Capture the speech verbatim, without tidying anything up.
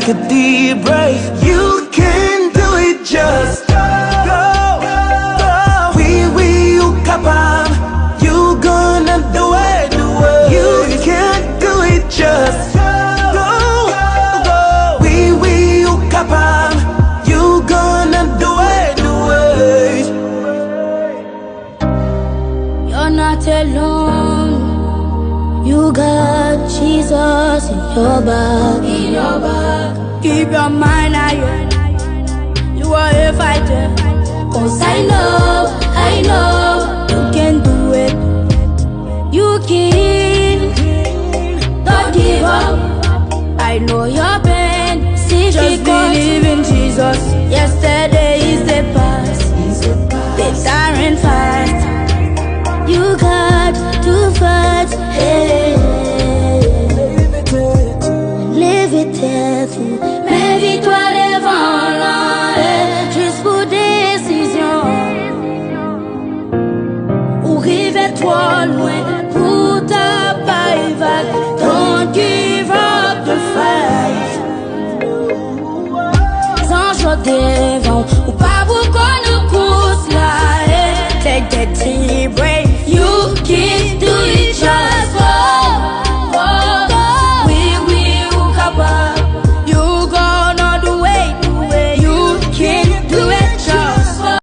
Deep breath, you can do it, just go, go. Oui, oui, ou kapab, you gonna do it, do it. You can do it, just go, go. Oui, oui, ou kapab, you gonna do it, do it. You're not alone. You got Jesus in your back. In your back. Keep your mind higher. You are a fighter. 'Cause I know, I know you can do it. You can. Don't give up. I know your pain. Just believe in Jesus. Yesterday is the past. Better and fast. You got to fight. Hey. Leve tèt ou. Men viktwa devan lan. Jis pou desizyon. Ou rive twò lwen.